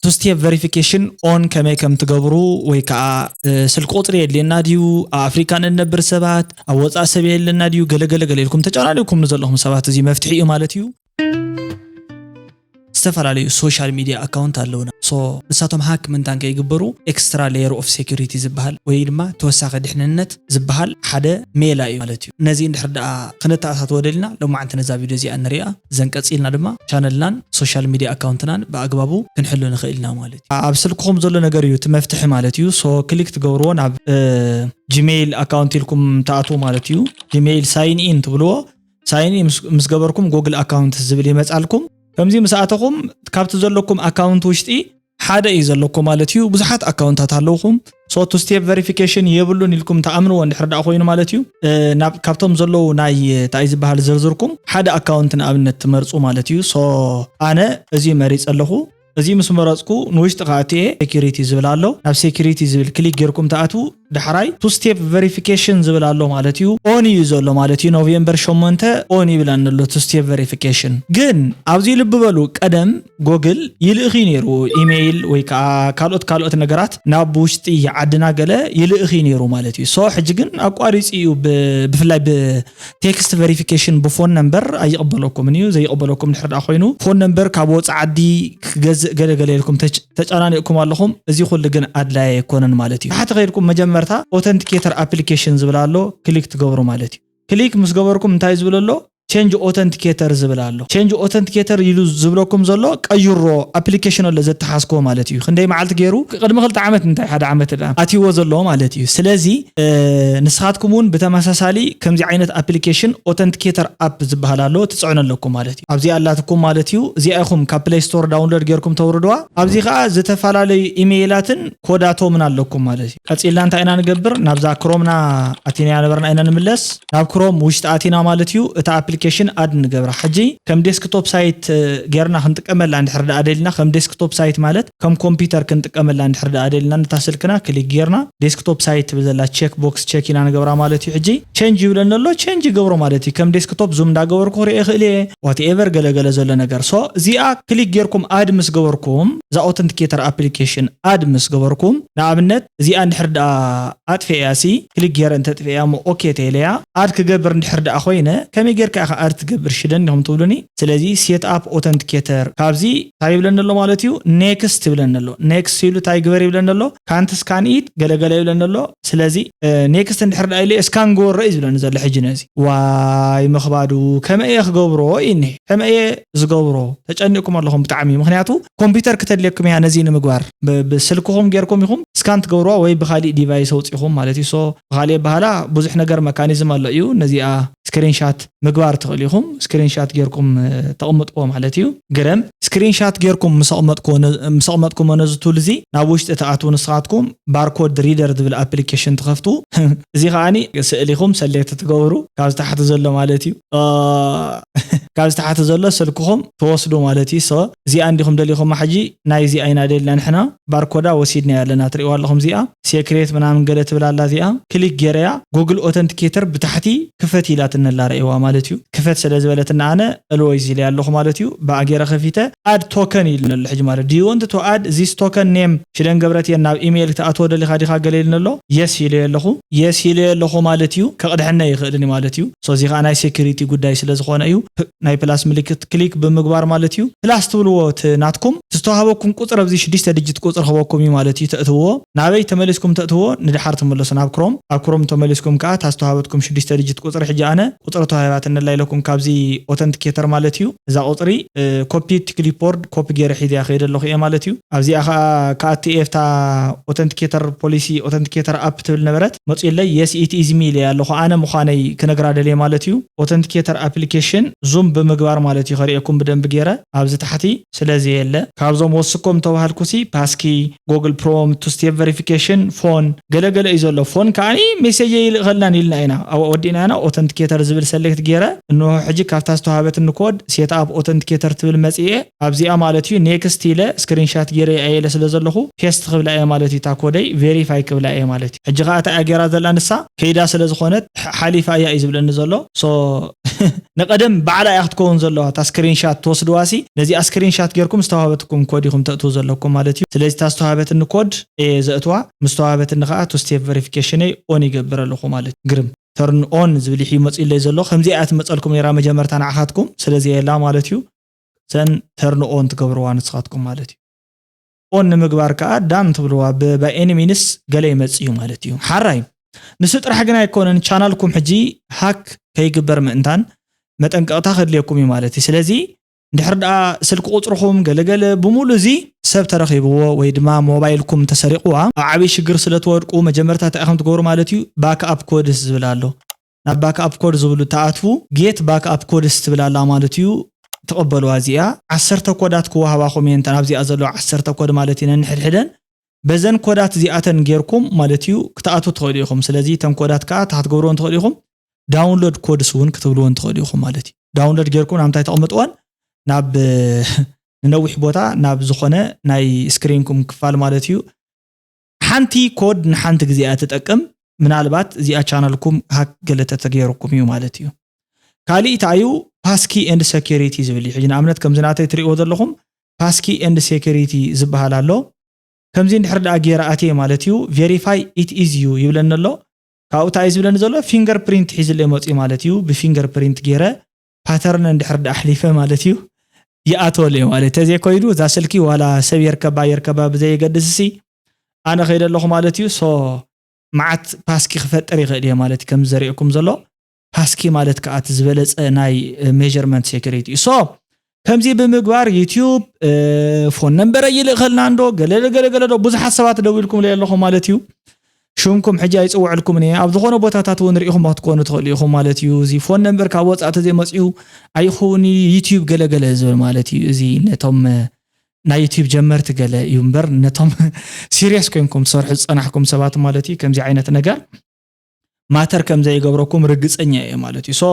two step verification on ከመይ ከም ትገብሩ ወይ ከዓ ስልኪ ቁፅሪ የድልየና ድዩ፣ ኣብ ኣፍሪካ እንነብር ሰባት ኣብ ወፃኢ ሰብ የለና ድዩ፣ ገለገለ ገለ ኢልኩም ተጨናኒኩም ንዘለኹም ሰባት እዚ መፍትሒ እዩ ማለት እዩ። ዝተፈላለዩ social media account ኣለውና። So ንሳቶም ሃክ ምንታን ከይግበሩ extra layer of security ዝበሃል ወይ ድማ ተወሳኺ ድሕንነት ዝበሃል ሓደ ሜላ እዩ ማለት እዩ። ነዚ እንድሕር ደኣ ክነተኣታትዎ ደሊና ሎማዓንቲ ነዛ ቪድዮ እዚኣ ንሪኣ። ዘን ቀፂልና ድማ ቻነልናን social media account ናን ብኣግባቡ ክንሕሉ ንኽእል ኢና ማለት እዩ። ኣብ ስልክኹም ዘሎ ነገር እዩ እቲ መፍትሒ ማለት እዩ። So ክሊክ ትገብርዎ ናብ ጂሜይል ኣካውንት ኢልኩም ትኣትዉ ማለት እዩ። ጂሜይል ሳይን ኢን ትብልዎ። ሳይን ኢን ምስ ገበርኩም ጉግል ኣካውንት ዝብል ይመፃልኩም። ከምዚ ምስ ኣተኹም ካብቲ ዘለኩም ኣካውንት ውሽጢ ሓደ እዩ ዘለኩም ማለት እዩ። ብዙሓት ኣካውንታት ኣለውኹም። So two step verification የብሉን ኢልኩም ተኣምንዎ እንድሕር ደኣ ኮይኑ ማለት እዩ። ናብ ካብቶም ዘለዉ ናይ እንታይ ዝበሃል ዝርዝርኩም ሓደ ኣካውንት ንኣብነት ትመርፁ ማለት እዩ። So ኣነ እዚ መሪፀ ኣለኹ። እዚ ምስ መረፅኩ ንውሽጢ ከኣትየ ሴኪሪቲ ዝብል ኣሎ። ናብ ሴኪሪቲ ዝብል ክሊክ ጌርኩም ተኣትዉ። ዳሕራይ two step verification ዝብል ኣሎ ማለት እዩ። ኦን እዩ ዘሎ ማለት እዩ። ኖቬምበር ሸሞንተ ኦን ይብለኒ ኣሎ two step verification። ግን ኣብዚ ልቢ በሉ፣ ቀደም ጎግል ይልእኽ እዩ ነይሩ፣ ኢሜይል ወይ ከዓ ካልኦት ካልኦት ነገራት ናብ ውሽጢ ዓድና ገለ ይልእኽ እዩ ነይሩ ማለት እዩ። So ሕጂ ግን ኣቋሪፂ እዩ። ብፍላይ ብ text verification ብፎን ነምበር ኣይቕበለኩምን እዩ። ዘይቕበለኩም ድሕር ደኣ ኮይኑ ፎን ነምበር ካብ ወፃ ዓዲ ክገዝእ ገለገለ ኢልኩም ተጨናኒቕኩም ኣለኹም። እዚ ኩሉ ግን ኣድላይ ኣይኮነን ማለት እዩ። ታሕቲ ከይድኩም መጀመርታ ኦተንቲኬተር ኣፕሊኬሽን ዝብል ኣሎ፣ ክሊክ ትገብሩ ማለት እዩ። ክሊክ ምስ ገበርኩም እንታይ ዝብል ኣሎ? ቸንጅ ኦተንቲኬተር ዝብል ኣሎ። ቸንጅ ኦተንቲኬተር ኢሉ ዝብለኩም ዘሎ ቀይሮ ኣፕሊኬሽን ኣሎ ዘተሓዝኮ ማለት እዩ። ክንደይ መዓልቲ ገይሩ? ቅድሚ ክልተ ዓመት እንታይ ሓደ ዓመት ዳ ኣትይዎ ዘሎ ማለት እዩ። ስለዚ ንስኻትኩም እውን ብተመሳሳሊ ከምዚ ዓይነት ኣፕሊኬሽን ኦተንቲኬተር ኣፕ ዝበሃል ኣሎ ትፅዕኑ ኣለኩም ማለት እዩ። ኣብዚኣ ኣላትኩም ማለት እዩ። እዚኣ ኢኹም ካብ ፕሌይ ስቶር ዳውንሎድ ጌርኩም ተውርድዋ። ኣብዚ ከዓ ዝተፈላለዩ ኢሜይላትን ኮዳቶምን ኣለኩም ማለት እዩ። ቀፂልና እንታይ ኢና ንገብር? ናብዛ ክሮምና ኣቲና ነበርና ኢና ንምለስ። ናብ ክሮም ውሽጢ ኣቲና ማለት እዩ። እታ ኣፕሊኬሽን ኣድ ንገብራ። ሕጂ ከም ዴስክቶፕ ሳይት ጌርና ክንጥቀመላ እንድሕር ደኣ ደሊና፣ ከም ዴስክቶፕ ሳይት ማለት ከም ኮምፒውተር ክንጥቀመላ እንድሕር ደኣ ደሊና፣ ነታ ስልክና ክሊክ ጌርና ዴስክቶፕ ሳይት ትብል ዘላ ቼክ ቦክስ ቼክ ኢና ንገብራ ማለት እዩ። ሕጂ ቸንጅ ይብለኒ ኣሎ፣ ቸንጅ ይገብሮ ማለት እዩ። ከም ዴስክቶፕ ዙም እንዳገበርኩ ክርኢ ይኽእል እየ፣ ዋትኤቨር ገለገለ ዘሎ ነገር። So እዚኣ ክሊክ ጌርኩም ኣድ ምስ ገበርኩም፣ እዛ ኦተንቲኬተር ኣፕሊኬሽን ኣድ ምስ ገበርኩም፣ ንኣብነት እዚኣ እንድሕር ደኣ ኣጥፍኤያ ሲ ክሊክ ጌረ እንተጥፍኤያ እሞ ኦኬ ተይለያ ኣድ ክገብር እንድሕር ደኣ ኮይነ፣ ከመይ ጌርካ ኢኻ ኣድ ትገብር ሽደን ኢኹም ትብሉኒ። ስለዚ ሴት ኣፕ ኦተንቲኬተር ካብዚ እንታይ ይብለኒ ኣሎ ማለት እዩ? ኔክስት ይብለኒ ኣሎ። ኔክስት ኢሉ እንታይ ግበር ይብለኒ ኣሎ? ካንት ስካን ኢት ገለገለ ይብለኒ ኣሎ። ስለዚ ኔክስት እንድሕር ደኣ ኢለ ስካን ግበሮ እዩ ዝብለኒ ዘሎ። ሕጂ ነዚ ዋይ ምኽባዱ ከመይ እየ ክገብሮ ኢኒ? ከመይ እየ ዝገብሮ? ተጨኒቕኩም ኣለኹም ብጣዕሚ። ምኽንያቱ ኮምፒውተር ክተድልየኩም እያ ነዚ ንምግባር። ብ- ብስልክኹም ጌርኩም ኢኹም ስካን ትገብርዋ ወይ ብካሊእ ዲቫይስ ኣውፂኹም ማለት እዩ። So ብካሊእ ኣበሃህላ ብዙሕ ነገር መካኒዝም ኣሎ እዩ። ነዚኣ ስክሪንሻት ምግባር ትኽእሉ ኢኹም። ስክሪንሻት ጌርኩም እ፣ ተቕምጥዎ ማለት እዩ። ግርም ስክሪንሻት ጌርኩም ምስ ኣቕመጥኩዎ ነ- ምስ ኣቕመጥኩሞ ነዚ ቱል እዚ ናብ ውሽጢ ትኣትዉ ንስኻትኩም ባርኮድ ሪደር ዝብል ኣፕሊኬሽን ትኸፍቱ። እዚ ከዓኒ ስእሊኹም ሰሌክት ትገብሩ ካብዚ ታሕቲ ዘሎ ማለት እዩ። እ፣ ካብዚ ታሕቲ ዘሎ ስልክኹም ትወስዱ ማለት እዩ። So እዚኣ እንዲኹም ደሊኹማ ሕጂ ናይዚ ኣይና ደልና ንሕና ባርኮዳ ወሲድናያ ኣለና። ትርእይዋ ኣለኹም እዚኣ ሴክሬት ምናምን ገለ ትብል ኣላ። እዚኣ ክሊክ ጌረያ ጉግል ኦተንቲኬተር ብታሕቲ ክፈት ኢላትኒ ኣላ፣ ረእይዋ ማለት እዩ። ክፈት ስለ ዝበለትና ኣነ ኦልወይዝ ኢለያ ኣለኹ ማለት እዩ። ብኣ ጌረ ከፊተ ኣድ ቶከን ኢሉኒ ኣሎ ሕጂ ማለት። Do you want to add this token name ሽደን ገብረትየን ናብ ኢሜይል ክትኣትዎ ደሊኻ ዲኻ ገለ ኢሉኒ ኣሎ። የስ ኢለዮ ኣለኹ። የስ ኢለዮ ኣለኹ ማለት እዩ። ከቕድሐና ይኽእልን ማለት እዩ። So እዚ ከዓ ናይ ሴኩሪቲ ጉዳይ ስለ ዝኾነ እዩ። ፕ- ናይ ፕላስ ምልክት ክሊክ ብምግባር ማለት እዩ። ፕላስ ትብልዎ እቲ ናትኩም ዝተዋህበኩም ቁፅሪ ኣብዚ ሽዱሽተ ዲጂት ቁፅሪ ክበኩም እዩ ማለት እዩ። ተእትዎ ናበይ ተመሊስኩም ተእትዎ ንድሓር ትምለሱ ናብ ክሮም። ኣብ ክሮም ተመሊስኩም ከዓ እታ ዝተዋህበትኩም ሽዱሽተ ዲጂት ቁፅሪ ሕጂ ኣነ ቁፅሪ ተዋሂባትኒ ኣላ ኢለኩም ካብዚ ኦተንቲኬተር ማለት እዩ። እዛ ቁፅሪ ኮፒ ቱ ክሊፖርድ ኮፒ ገይረ ሒዘያ ከይደ ኣለኹ እየ ማለት እዩ። ኣብዚኣ ከዓ ክኣቲ እየ ኣብታ ኦተንቲኬተር ፖሊሲ ኦተንቲኬተር ኣፕ ትብል ነበረት መፂኡለይ የስ ኢት ኢዝ ሚ ኢለያ ኣለኹ ኣነ ምዃነይ ክነግራ ደልየ ማለት እዩ። ኦተንቲኬተር ኣፕሊኬሽን ዙም ብምግባር ማለት እዩ። ከርእየኩም ብደንብ ገይረ ኣብዚ ታሕቲ ስለዚ የለ ካብዞም ወስኮም ተባሃልኩሲ ፓስኪ፣ ጉግል ፕሮም፣ ቱ ስቴፕ ቨሪፊኬሽን፣ ፎን ገለገለ እዩ ዘሎ። ፎን ከዓኒ ሜሴጅ ይልእኸልናን ኢልና ኢና ወዲእና ኢና ኦተንቲኬተር ዝብል ሰሌክት ገይረ እንሆ ሕጂ ካብታ ዝተዋሃበትኒ ኮድ ሴት ኣፕ ኦተንቲኬተር ትብል መፅየ ኣብዚኣ ማለት እዩ ኔክስት ኢለ ስክሪንሻት ገይረ ኣየለ ስለ ዘለኹ ፔስት ክብላ እየ ማለት እዩ እታ ኮደይ ቬሪፋይ ክብላ እየ ማለት እዩ ሕጂ ከዓ እታ እያ ገይራ ዘላ ንሳ ከይዳ ስለ ዝኾነት ሓሊፋ እያ እዩ ዝብለኒ ዘሎ ሶ ንቐደም ባዕላ እያ ክትከውን ዘለዋ እታ ስክሪንሻት ትወስድዋ ሲ ነዚኣ ስክሪንሻት ጌርኩም ዝተዋሃበትኩም ኮድ ኢኹም ተእትዉ ዘለኩም ማለት እዩ ስለዚ እታ ዝተዋሃበትኒ ኮድ እየ ዘእትዋ ምስ ተዋሃበትኒ ከዓ ቱ ስቴፕ ቨሪፊኬሽነይ ኦን ይገብር ኣለኹ ማለት እዩ ግርም ተርን ኦን ዝብል ይሑ መፅኡለይ ዘሎ ከምዚ እያ ትመፀልኩም ነራ መጀመርታ ንዓኻትኩም ስለዚ የላ ማለት እዩ ዘን ተርን ኦን ትገብርዋ ንስኻትኩም ማለት እዩ ኦን ንምግባር ከዓ ዳን ትብልዋ by any means ገለ ይመፅእ እዩ ማለት እዩ ሓራይ ንሱ ጥራሕ ግን ኣይኮነን ቻናልኩም ሕጂ ሃክ ከይግበር ምእንታን መጠንቀቕታ ከድልየኩም እዩ ማለት እዩ ስለዚ እንድሕር ደኣ ስልኪ ቁፅርኹም ገለገለ ብምሉእ እዚ ሰብ ተረኺብዎ ወይ ድማ ሞባይልኩም ተሰሪቕዋ ኣብ ዓብዪ ሽግር ስለ ትወድቁ መጀመርታ እንታይ ኢኹም ትገብሩ ማለት እዩ ባክኣፕ ኮድስ ዝብል ኣሎ ናብ ባክኣፕ ኮድ ዝብሉ ተኣትዉ ጌት ባክኣፕ ኮድስ ትብል ኣላ ማለት እዩ ትቕበልዋ እዚኣ ዓሰርተ ኮዳት ክወሃባኹም እየን እተን ኣብዚኣ ዘለዋ ዓሰርተ ኮድ ማለት እዩ ነንሕድሕደን በዘን ኮዳት እዚኣተን ጌርኩም ማለት እዩ ክትኣትዉ ትኽእሉ ኢኹም ስለዚ እተን ኮዳት ከዓ እንታይ ክትገብርዎን ትኽእሉ ኢኹም ዳውንሎድ ኮድስ እውን ክትብልዎን ትኽእሉ ኢኹም ማለት እዩ ዳውንሎድ ጌርኩም ናብ እንታይ ተቕምጥወን ናብ ንነዊሕ ቦታ ናብ ዝኾነ ናይ ስክሪንኩም ክፋል ማለት እዩ ሓንቲ ኮድ ንሓንቲ ግዜ እያ ትጠቅም ምናልባት እዚኣ ቻናልኩም ሃክ ገለ ተተገይርኩም እዩ ማለት እዩ ካሊእ እንታይ እዩ ፓስኪ ኤንድ ሴኪሪቲ ዝብል እዩ ሕጂ ንኣብነት ከምዚ ናተይ ትሪእዎ ዘለኹም ፓስኪ ኤንድ ሴኪሪቲ ዝበሃል ኣሎ ከምዚ እንድሕር ደኣ ገይረ ኣትየ ማለት እዩ ቬሪፋይ ኢት ኢዝ ዩ ይብለኒ ኣሎ ካብኡ እንታይ እዩ ዝብለኒ ዘሎ ፊንገር ፕሪንት ሒዝለይ መፅኡ ማለት እዩ ብፊንገር ፕሪንት ገይረ ፓተርን እንድሕር ደኣ ኣሕሊፈ ማለት እዩ ይኣትወለይ ማለት ተዘይኮይኑ እዛ ስልኪ ዋላ ሰብ የርከባ የርከባ ብዘየገድስ ሲ ኣነ ከይደ ኣለኹ ማለት እዩ ሶ መዓት ፓስኪ ክፈጥር ይኽእል እየ ማለት እዩ ከምዚ ዘሪእኩም ዘሎ ፓስኪ ማለት ከዓ እቲ ዝበለፀ ናይ ሜርመንት ሴኩሪቲ እዩ ሶ ከምዚ ብምግባር ዩቲዩብ ፎን ነንበረ ይልእኸልና እንዶ ገለገለገለዶ ብዙሓት ሰባት ደው ኢልኩም ለይ ኣለኹም ማለት እዩ ሽምኩም ሕጂ ኣይፅውዕልኩምን እየ ኣብ ዝኾነ ቦታታት እውን ርኢኹም ክትኮኑ ትኽእሉ ኢኹም ማለት እዩ እዚ ፎን ነንበር ካብ ወፃእ ተዘይመፅኡ ኣይኸውን ዩቲዩብ ገለገለ ዝብል ማለት እዩ እዚ ነቶም ናይ ዩቲዩብ ጀመርቲ ገለ እዩ እምበር ነቶም ሲሪየስ ኮይንኩም ትሰርሑ ዝፀናሕኩም ሰባት ማለት እዩ ከምዚ ዓይነት ነገር ማተር ከም ዘይገብረኩም ርግፀኛ እየ ማለት እዩ so